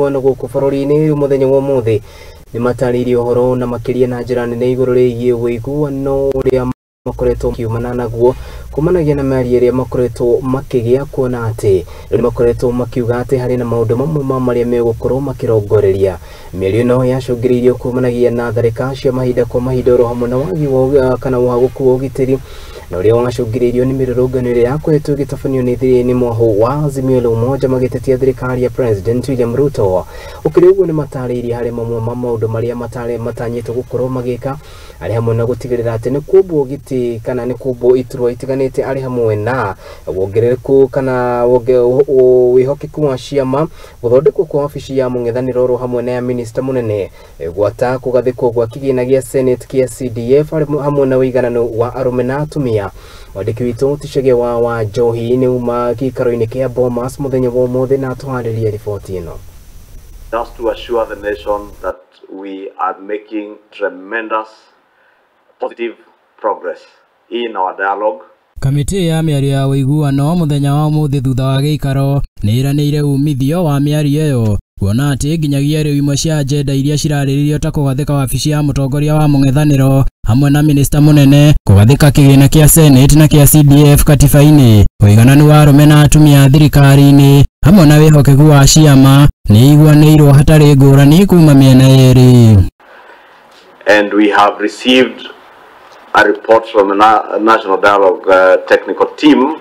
Ũiguano gũkũ bũrũri-inĩ mũthenya wa ũmũthĩ nĩ matarĩirie ũhoro na makĩria na njĩra nene igũrũ rĩgiĩ ũiguano ũrĩa makoretwo makiumana naguo kumanagia na mĩario ĩrĩa makoretwo makĩgĩa, kuona atĩ rĩu makoretwo makiuga atĩ harĩ na maũndũ mamwe ma marĩa megũkorwo makĩrongoreria. Mĩario ĩno yacũngĩrĩirio kumanagia na tharĩka cia mahinda kwa mahinda oro hamwe na wagi wa kana wagũku wa ũgitĩri na ũrĩa wacũngĩrĩirio nĩ mĩrũrũngano ĩrĩa yakoretwo ĩgĩtabanio nĩ mwaho wa Azimio la Umoja magĩtetia thirikari ya President William Ruto. Ũkĩrĩ ũguo nĩ matarĩirie harĩ mamwe ma maũndũ marĩa matanyĩtwo gũkorwo magĩka arĩ hamwe na gũtigĩrĩra atĩ nĩ kuombwo gĩtĩ kana nĩ kuombwo iturwa itiganĩte arĩ hamwe na wongerereku kana wĩhokeku wa ciama, gũthondekwo kwa wabici ya mũng'ethanĩro oro hamwe na ya minista mũnene, gwata kũgathĩkwo gwa kĩgĩna gĩa Senate kĩa CDF hamwe na ũiganano wa arũme na atumia. Mwandĩki witũ Ticege wa Njohi nĩ uma gĩikaro-inĩ kĩa Bomas mũthenya wa ũmũthĩ na atũharĩrie riboti ĩno. Just to assure the nation that we are making tremendous positive progress in our dialogue. Kamĩtĩ ya mĩario ya ũiguano mũthenya wa ũmũthĩ thutha wa gĩikaro nĩ ĩranĩire umithio wa mĩario ĩyo, kuona atĩ nginyagia rĩu imwe cia agenda iria cirarĩrĩrio ta kũgathĩka wabici ya mũtongoria wa mũng'ethanĩro hamwe na minista mũnene, kũgathĩka kĩgĩna kĩa Senate na kĩa CDF katiba-inĩ, ũigananu wa arũme na atumia thirikari-inĩ hamwe na wĩhokeku wa ciama nĩ iguanĩirwo hatarĩ ngũrani kuma mĩena yerĩ. And we have received a report from the National Dialogue technical team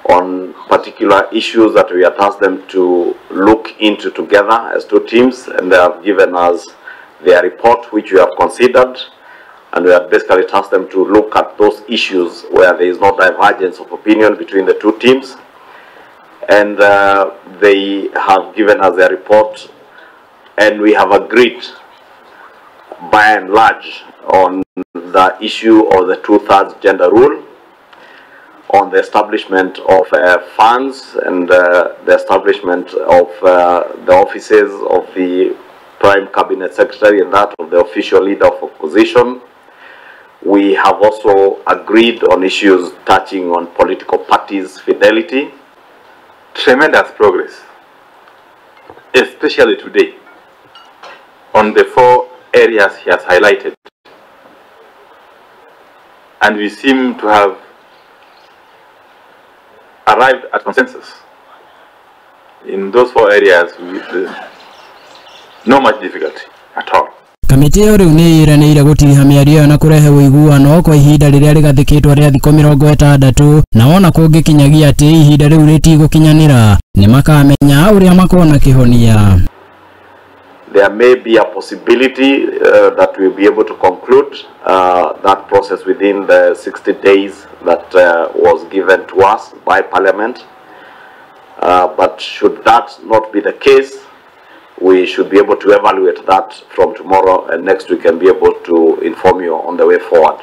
on particular issues that we had asked them to look into together as two teams, and they have given us their report, which we have considered, and we have basically tasked them to look at those issues where there is no divergence of opinion between the two teams. And they have given us their report, and we have agreed by and large on the issue of the 2/3 gender rule, on the establishment of funds and the establishment of the offices of the Prime Cabinet Secretary and that of the official leader of opposition. We have also agreed on issues touching on political parties' fidelity. Tremendous progress, especially today, on the four areas he has highlighted. And we seem to have arrived at consensus in those four areas with no much difficulty at all. Kamĩtĩ ĩyo rĩu nĩ ĩranĩire gũtiriha mĩario ĩyo na kũrehe ũiguano kwa ihinda rĩrĩa rĩgathĩkĩtwo rĩa thikũ 60, na wona kũngĩkinyagia atĩ ihinda rĩu rĩtigũkinyanĩra nĩ makamenya ũrĩa makona kĩhonia. There may be a possibility that we'll be able to conclude that process within the 60 days that was given to us by Parliament. But should that not be the case, we should be able to evaluate that from tomorrow and next week and be able to inform you on the way forward.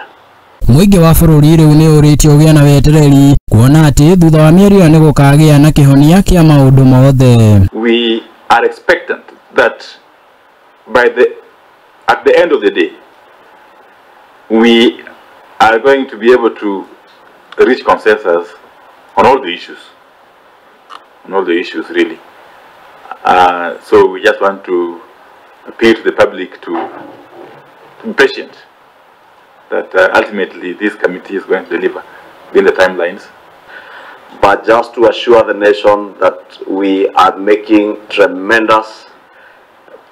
Mũingĩ wa bũrũri rĩu nĩ ũrĩtio ũgĩe na wetereri kuona atĩ thutha wa mĩario nĩ gũkagĩa na kĩhonia kĩa maũndũ mothe. We are expectant that at the end of the day, we are going to be able to reach consensus on all the issues, really. So we just want to appeal to the public to be patient, that ultimately this committee is going to deliver within the timelines. But just to assure the nation that we are making tremendous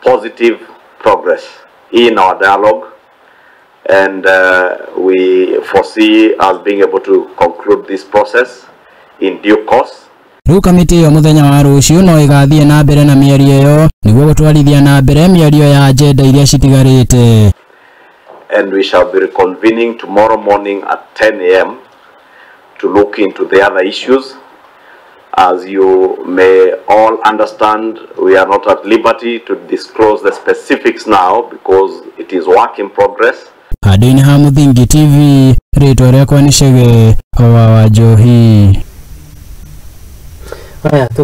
positive progress in our dialogue, and we foresee us being able to conclude this process in due course. Rĩu kamĩtĩ ĩyo mũthenya wa rũciũ no ĩgathiĩ na mbere na mĩario ĩyo nĩguo gũtwarithia na mbere mĩario ya agenda iria citigarĩte. And we shall be reconvening tomorrow morning at 10 a.m. to look into the other issues. As you may all understand, we are not at liberty to disclose the specifics now because it is work in progress. Handũ-inĩ ha Mũthingi TV, rĩtwa rĩakwa nĩ Chege wa Njohi. Haya.